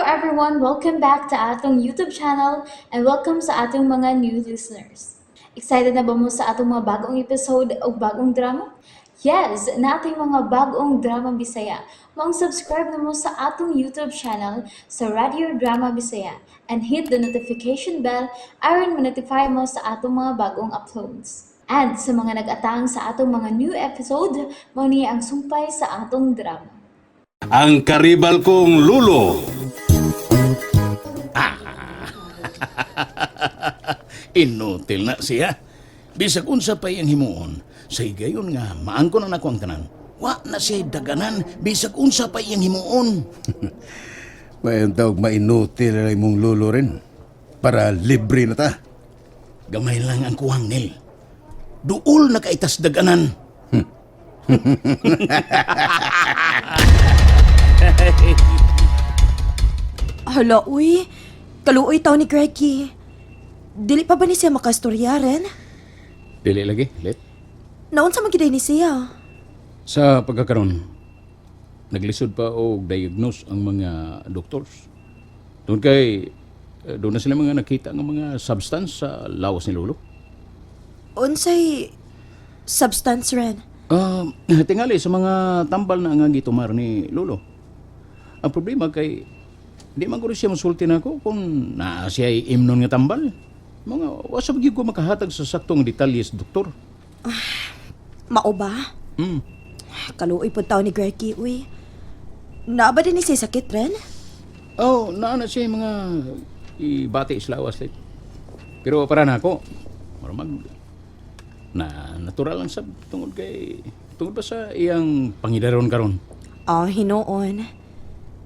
Everyone! Welcome back to atong YouTube channel and welcome sa atong mga new listeners. Excited na ba mo sa atong mga bagong episode o bagong drama? Yes, naa tay mga bagong drama Bisaya. Maong subscribe na mo sa atong YouTube channel sa Radio Drama Bisaya and hit the notification bell aron ma-notify mo sa atong mga bagong uploads. And sa mga nag-atang sa atong mga new episode, mao ni ang sumpay sa atong drama. Ang karibal kong lulo. Inutil na siya. Bisag unsa pa iyang himuon, sa higayon nga maangko na nako ang tanan. Wa na siya daganan bisag unsa pa iyang himuon. Mayon tawag mainutil na imong lulo rin. Para libre na ta. Gamay lang ang kuwang nil. Duol na kaitas daganan. Hala, uy. Kaluoy taw ni Greggy. Dili pa ba ni siya makastorya rin? Dili lagi, lit. Naunsa man gyud ni siya? Sa pagkakaron, naglisod pa og diagnose ang mga doctors. Doon kay doon na sila mga nakita ng mga substance sa lawas ni Lolo. Unsay substance rin? Ah, tingali sa mga tambal na nga gitumar ni Lolo. Ang problema kay di man ko rin siya masulti na ako kung naa siya imnon nga tambal. Mga wasa gyud ko makahatag sa saktong detalye sa doktor. Mao ba? Kaluoy pud taw ni Greggy, uy. Naa ba din ni siya sakit rin? Oh, naa na siya mga ibati sa lawas lit. Pero para na ako, mag na natural lang sab tungod kay tungod pa sa iyang pangidaron karon. Oh, hinuon.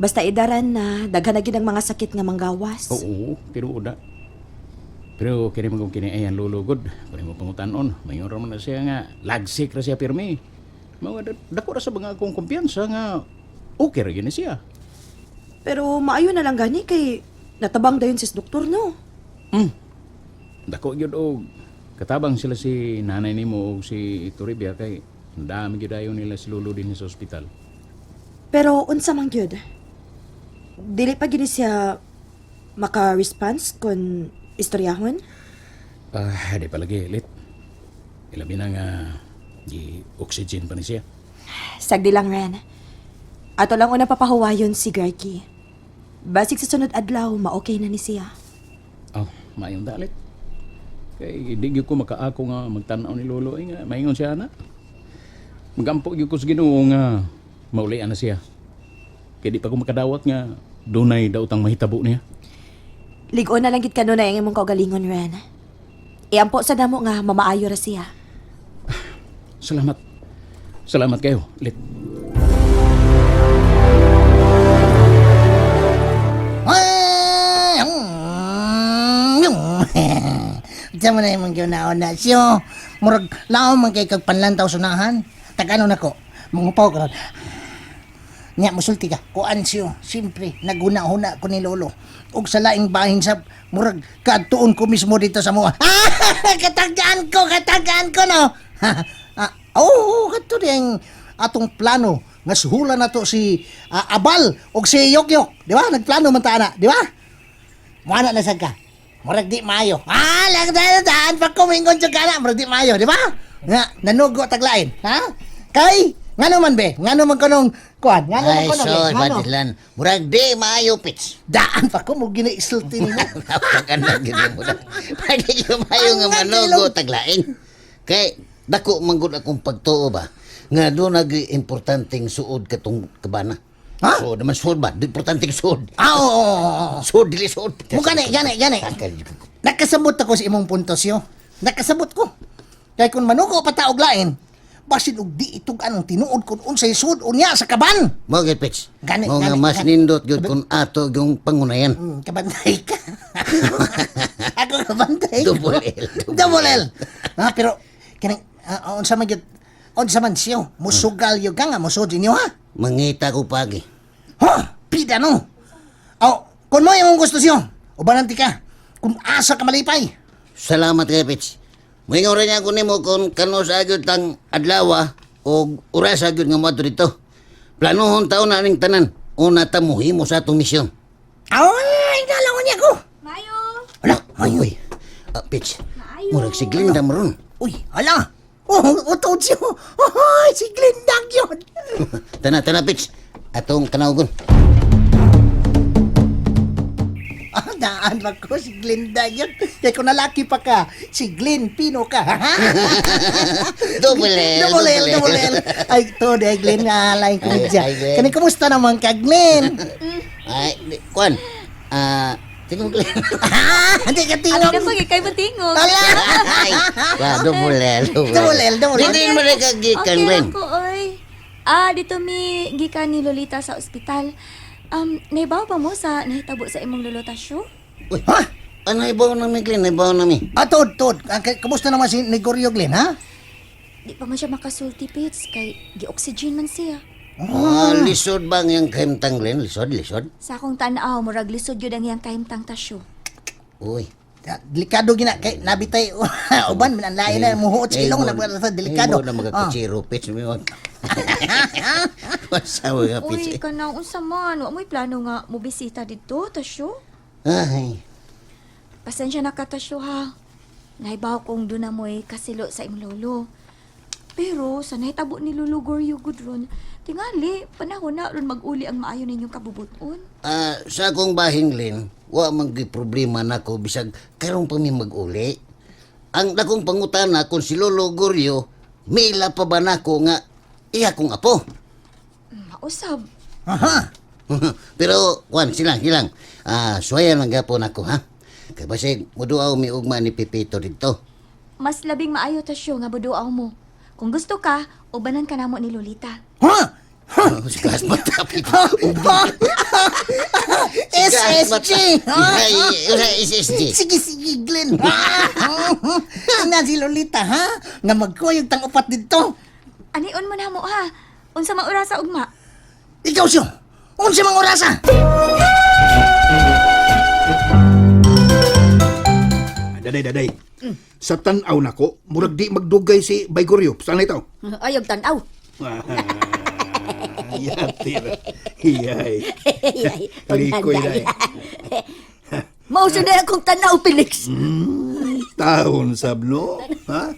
Basta idaran na, daghan na gid ang mga sakit nga manggawas. Oo, tinuod na. Pero kini man kung kini ayan lulugod, kuni mo pangutanon, mayon ra man na siya nga lagsik ra siya pirmi. Mga dako ra sa mga akong kumpiyansa nga okay ra gyud ni siya. Pero maayo na lang gani kay natabang dayon sis doktor, no? Dako gyud og katabang sila si nanay nimo og si Toribia kay ang dami gyud ayo nila si Lolo din sa ospital. Pero unsa man gyud? Dili pa gyud ni siya maka-response kung istoryahon? Ah, di palagi lit. Ilabi na nga gi oxygen pa ni siya. Sagdi lang, Ren. Ato lang una papahuwayon si Greggy. Basig sa sunod adlaw, ma-okay na ni siya. Oh, maayong dalit. Kay di gyud ko makaako nga magtan-aw ni Lolo ay nga maingon siya na. Magampo gyud ko sa Ginoo nga maulian na siya. Kay di pa ko makadawat nga dunay daotang mahitabo niya. Ligon na lang gid kanunay ang imong kaugalingon, Ren. Iampo sa damo nga mamaayo ra siya. Salamat. Salamat kayo, Lit. Diyan mo na yung mga na siyo. Murag laom man kay kag panlantaw sunahan. Tagano nako. Mangupaw karon. Nya musulti ka. Kuan siyo. Siyempre, naguna-huna ko ni Lolo. Og sa laing bahin sa murag kadtuon ko mismo dito sa mua. Ah, katagaan ko no. Ah, oh, kadto diyang atong plano nga suhulan nato si Abal og si Yokyok, di ba? Nagplano man ta ana, di ba? Muana na sad ka. Murag di maayo. Ah, lang daan daan pa kumingon jud kana, murag di maayo, di ba? Nga nanugo taglain, ha? Kay ngano man be? Ngano man kanong kuan? Ngano man Ay, kanong be? sos, Ngano? Batislan. Murag di maayo, Pits. Daan pa ko mo ginaisulti nimo. Napaganda gid mo na. Pwede yung maayo nga Ang manugo, taglain. Kay, dako manggod akong pagtuo ba? Nga doon nag importanteng suod katong kabana. Ha? Suod naman suod ba? Importanteng suod. Ah, oo, oo, oo, oo. Suod, dili suod. Mo gani, gani, gani. Nakasabot ako sa imong puntos yo. Nakasabot ko. Kay kung manugo pa ta og lain, basin og di itug anong tinuod kung unsay suod unya sa kaban. Mo gyud, Pits. Gani, Mo nga gani, mas gani. nindot gyud kung ato yung pangunayan. Kabantay ka. Ako kabantay ko. Double L, double Double L. Ah, pero kining unsa man gyud unsa man siyo musugal gyud ka nga musud inyo ha. Mangita ko pagi. Ha, pida no. Aw, kung mo imong gusto siyo, ubanan ti ka. Kung asa ka malipay. Salamat kay Pits. Moingon ra niya ko nimo kung kano sa agyod tang adlaw o oras agyod nga moadto dito. Planohon taon na ning tanan. Una ta muhimo sa atong misyon. Ay, nalawan niya ko. Mayo! Ala, mayo. Uy, Pitch. Murag si Glinda mo ron. Uy, ala. Oh, utod siya. Oh, si Glinda yun. Tana, tana, Pitch. Atong kanawgon. Ah, daan ba ko si Glinda yun? Kaya kung nalaki pa ka, si Glyn Pino ka. Double L, Double L, double L. Ay, to, de, Glenn, nga, lain ko Ay, dyan. ay, Glenn. Kani, kumusta naman ka, Glenn? Ay, di, kuan. Ah, tingog Glenn. Ah, hindi ka tingog. Abi na pag ikay matingog. Ala! Ay, wa, double L, Double L, double L. Hindi mo na kagikan, Okay Glenn. lang ko, oy. Ah, dito mi gikan ni Lolita sa ospital. Naibaw ba mo sa nahitabo sa imong lolo Tasyo? Uy, Ha? ano ibaw nami, Glenn? Ibaw nami. Ah, tod, tod. Ah, kumusta naman si Negorio, Glenn, ha? Di pa man siya makasulti, Pits, kay gi-oxygen man siya. Ah, lisod ba ang iyang kahimtang, Glenn? Lisod, lisod. Sa akong tan-aw, murag lisod gyud ang iyang kahimtang Tasyo. Uy. Ah, delikado gina kay nabitay uban man ang lain na muhuot sa ilong na delikado. Ay, mo na magakutsiro, Pitch. May wag. Masawa nga, Pitch. Uy, kanang unsa man, wa mo'y plano nga mobisita didto, Tasyo. Ay, Pasensya na ka, Tasyo, ha. Naibaw kong doon na mo'y kasilo sa imong lolo. Pero sa nahitabo ni Lolo Goryo Gudron, tingali, panahon na ron mag-uli ang maayo ninyong kabubuton. ah, sa akong bahin, Glenn, wa man gyud problema nako bisag karon pa mi mag-uli. Ang dakong pangutana kung si Lolo Goryo, mila pa ba nako nga iya kong apo. Mausab. Aha. Pero kwan silang silang. Ah, suwayan lang gapon ako ha. Kay basig muduaw mi ugma ni Pipito didto. Mas labing maayo, Tasyo, nga buduaw mo. Kung gusto ka, ubanan ka namo ni Lolita. Ha? Sigas mata Pito. SSG. Ay, usa SSG. Sige, sige, Glenn. Ina si Lolita, ha? Nga magkuyog tang upat dito. Anion mo na mo, ha? Unsa man orasa ugma? Ikaw siyo. Unsa mang orasa? Daday, daday. Sa tan-aw nako, murag di magdugay si Baygoryo. Saan na ito? Ayaw tanaw. Yati ra. Hiyay. Likoy na eh. Mauso na akong tanaw, Felix. Taon sabno. Ha?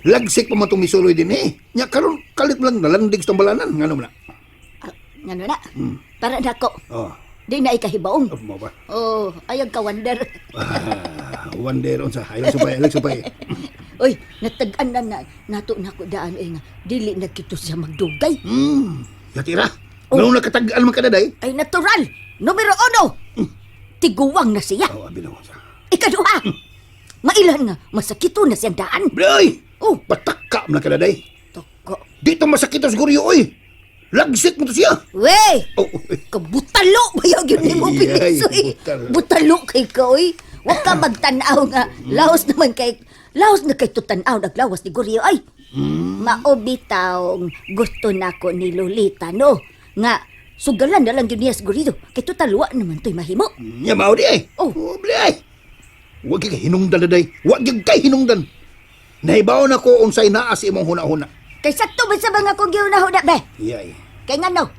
Lagsik pa man itong misuloy din eh. Nya karon kalit lang nalandig sa tambalanan. Ngano man na? Ngano na? Para nako. Oh, Di na ikahibaong. oh mo ba? Oh, ayaw ka wonder. Ah, one day ron sa. Ayaw supay, ayaw supay. Uy, natag-an na na nato nako daan eh nga dili na kito siya magdugay. Yati ra. Ngano nakatag-an man ka daday? Ay natural. Numero uno. Tiguwang na siya. Oh, abi na ko sa. Ikaduha. Mailan nga masakito na siyang daan. Blay! Oh. Pataka man ka daday. Toko. Dito masakit ang siguro oy. Lagsik mo to siya. Wey! Oh, oy. Kabutalo ba yun yun ni mo Ay, Felix? ay, Uy. butalo. Butalo kay ka, uy. Huwag ka magtanaw nga. Laos naman kay... Laos na kay tutanaw naglawas ni Goryo, ay. Maobitaw gusto nako ni Lolita, no? Nga, sugalan na lang yun niya sa Goryo. Kay tutalwa naman to'y mahimo. Nya mao di ay. Oh. Oh, bli ay. Wag kay hinungdan daday. Wag gyud kay hinungdan. Nahibaw na ko unsay naa sa imong huna-huna. Kay sakto ba sa mga kong gihuna-huna, be? Iyay. Kay nga no,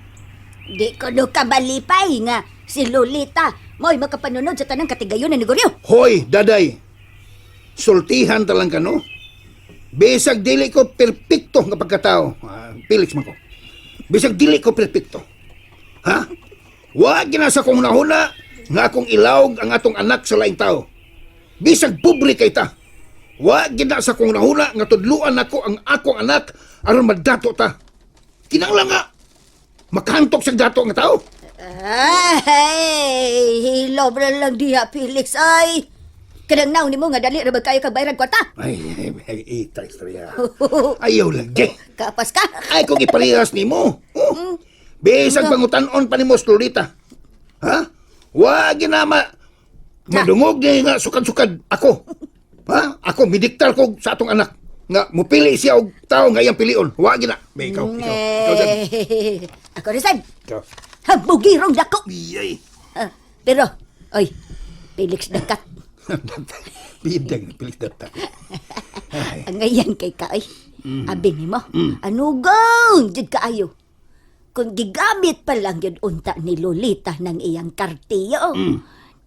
di ko no kabalipay nga si Lolita mo'y makapanunod sa tanang katigayon ni Goryo. Hoy, daday. Sultihan ta lang ka no. Bisag dili ko perpekto nga pagkatao. Ah, Felix man ko. Bisag dili ko perpekto. Ha? Wa gina sa kong huna-huna nga akong ilawg ang atong anak sa laing tao. Bisag pobre kay ta. Wa gina sa kong huna-huna nga tudluan nako ang akong anak aron madato ta. Kinahanglan nga makahantok sa dato nga tao. Ay, hilob na lang diha, Felix. Ay, kanang naon nimo nga dali ra ba kayo kag bayran kwarta? Ay, ay, ay, ita istorya. Ayaw lagi. Kapas ka. Ay, kung iparehas nimo. Oh. Bisag pangutanon pa nimo sa Lolita. Ha? Wa ginama madungog ni nga sukad-sukad ako. Ha? Ako midiktar ko sa atong anak nga mupili siya og tao nga iyang pilion. Wa gina. Be ikaw, ikaw. Ikaw sad. Eh, ako rin sad. Ikaw. Habugirong dako. Biyay. Ah, pero, oy, Felix dakat. Bidang pilit data. Ay. Ang ngayan kay ka, oy. Abi nimo, anugang jud kaayo. Kung gigamit pa lang yun unta ni Lolita ng iyang kartiyo.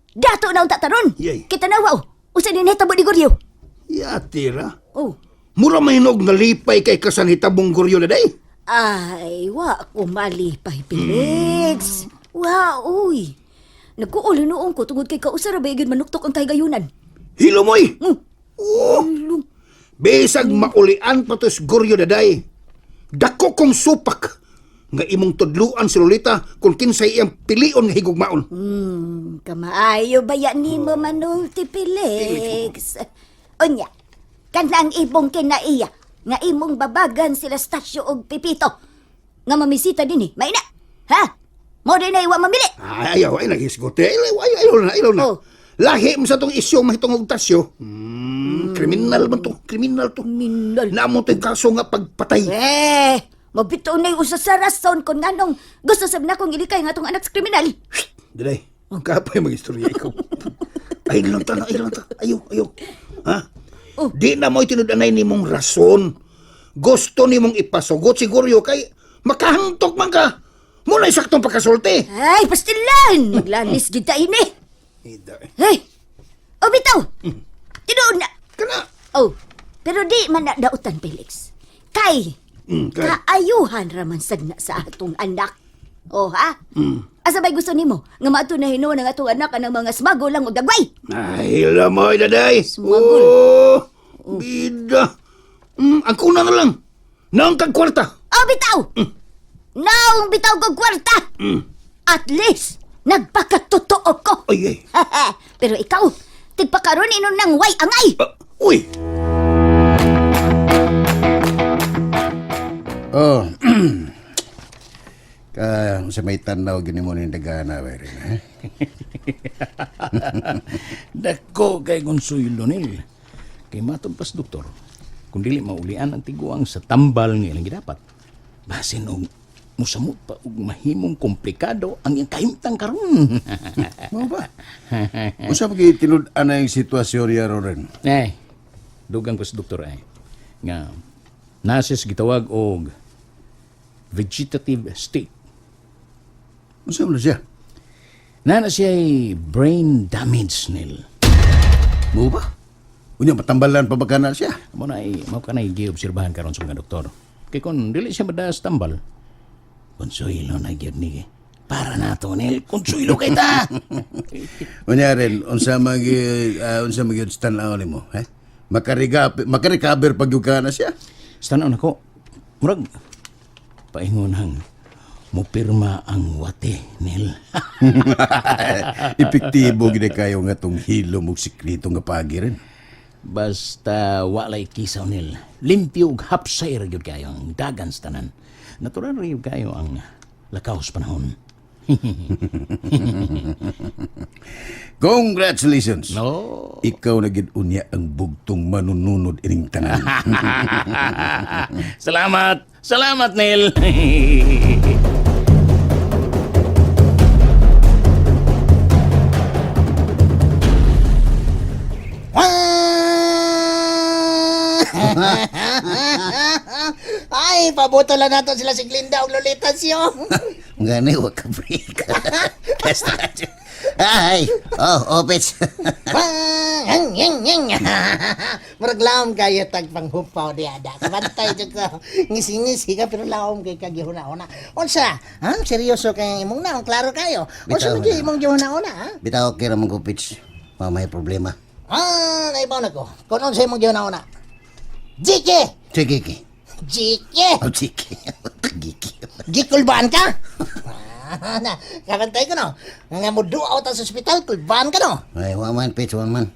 Dato na unta taron. Yay. Kita na wow. Usa ni nahitabo ni Goryo. Yatira. Oh. Mura mahinog nalipay kay kasan hitabong Goryo na day. Ay, wa ko malipay, Felix. Wa, uy. Nagkuulo noong ko tungod kay kausara ba yun manuktok ang kahigayunan. Hilo mo'y. Mm. Oh. Bisag maulian pa to si Goryo daday. Dako kong supak nga imong tudluan si Lolita kung kinsay iyang pilion nga higugmaon. Kamaayo ba yan ni mo manulti, Felix? Unya, kanang ibong kinaiya, nga imong babagan sila Stasyo og Pipito. Nga mamisita din eh, maina. Ha? Mo din na iwa mamili. Ay, ayaw, ay, naghisgote. Ay, ay, ayaw na, ayaw na. Oh. Lahi mo sa tong isyo mahitungog tasyo. Kriminal man to, kriminal to. Kriminal. Namo to'y kaso nga pagpatay. Eh, mabito na yung usa sa rason kung nganong gusto sab na kong ilikay nga atong anak sa kriminal. Daday, kapay mag-istorya ikaw. Ay lang ta, ay lang ta. Ayaw, ayaw. Ha? Oh. Di na mo'y tinud-anay ni mong rason. Gusto ni mong ipasugot siguro kay makahantok man ka. Muna saktong pagkasulti. Ay, pastilan! Maglalis gid ta ini. Ida, eh. Hey! O bitaw! Tinuod na! Kana. Oh, pero di man na dautan, Felix. Kay, Kay. kaayuhan raman sad na sa atong anak. Oh, ha? Asa ba'y gusto nimo nga maadto na hinuon ang atong anak anang mga smago lang og dagway? Ay, lamoy, daday. Smuggle. Oh, bida. Ang kuna na lang. Naong kag kwarta. Oh, bitaw! Naong bitaw kog kwarta! At least, nagpakatotoo ko. Ay, ay. Pero ikaw, tigpakaroon inon ng way angay! Ah, uy. Oh. Ka sa may tanaw gini mo ning dagana ba rin, eh? Dako kay Gonsuelo nil. Kay matod pas doktor, kung dili maulian ang tiguang sa tambal nga ilang gidapat. Basin og musamot pa og mahimong komplikado ang iyang kahimtang karon. Mao ba? Unsa pa gyud tinud-an na yung sitwasyon niya ron? Eh, dugang ko sa doktor ay nga nasis gitawag og vegetative state. Unsa man na siya? Nana siya brain damage nil. Mao ba? Unya matambalan pa ba kana siya? Mo na ay mao ka na giobserbahan karon sa mga doktor. Kay kun dili siya madas tambal. Konsuelo na gyud ni. Para nato nil, konsuelo kay ta. Unya rin unsa man gyud unsa man gyud tan-aw nimo, he? Makariga makarecover pag gyud kana siya. Sa tan-aw nako. Murag paingon hang mupirma ang wate nil. Epektibo gid kayo nga tong hilom ug sikreto nga pagi rin. Basta walay kisaw nil. Limpyo ug hapsay ra gyud kayo ang dagan sa tanan. Natural ra gyud kayo ang lakaw sa panahon. Congratulations. No. Ikaw na gid unya ang bugtong manununod ining tanan. Salamat. Salamat, Neil. Ay, pabuto lang nato sila si Glinda og Lolita siyo. Gani, wag ka break. Ay, oh, opits. Murag laom kayo tag panghupaw di ada. Kabantay jud ko. Ngisi-ngisi ka pero laom kay kag gihuna-una. Unsa? Ha? Seryoso kay imong naong klaro kayo. Unsa Bitaw man gyud na. imong gihuna-una ha? Bitaw, okay ra man ko, Pitch. Wa may problema. Ah, naibaw na ko. Kung unsa imong gihuna-una. Jike! Sige, ki. Jike! Oh, sige. Giki. Gikulbaan ka? Ah, na, kabantay ko no. Nga mo duaw ta sa ospital, kulbaan ka no. Ay, wa man, Pitch, wa man.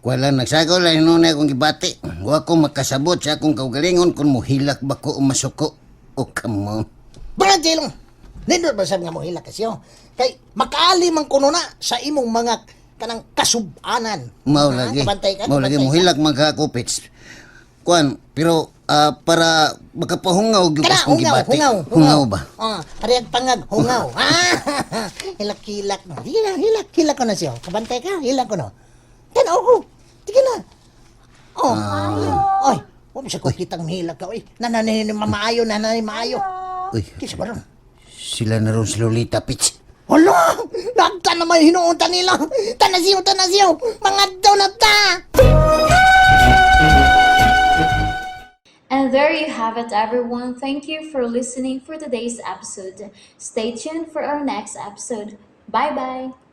Kuha lang, nagsagaw lang noon akong gibati. Wa ko makasabot sa akong kaugalingon kung muhilak ba ko o masuko. O kamo. Barang tilong. Nindot ba sab nga mo hilak kasyo? Kay makaali man kuno na sa imong mga kanang kasubanan. Mao Ah, lagi. kabantay ka, Mao lagi kabantay ka. muhilak man ka ako, Pitch. Kuan, pero para makapahungaw gyud Kana, ko akong hungaw, gibati. hungaw, Hungaw ba? Ah, ariag pangag, hungaw. Ah, hilak, hilak. Hilak, hilak, hilak ko na siyo. Kabantay ka, hilak ko no. Tanaw ko. Sige na. Oh. Ah. Oy, wa mo siya ko kitang hilak ka. Oy, nananay maayo, nananay maayo. Uy, Kisa ba ron? Sila na ron si Lolita Pitch. Hala! Nagta naman hinuunta nila! Tanasiyo, tanasiyo! Mga na ta! And there you have it, everyone. Thank you for listening for today's episode. Stay tuned for our next episode. Bye bye.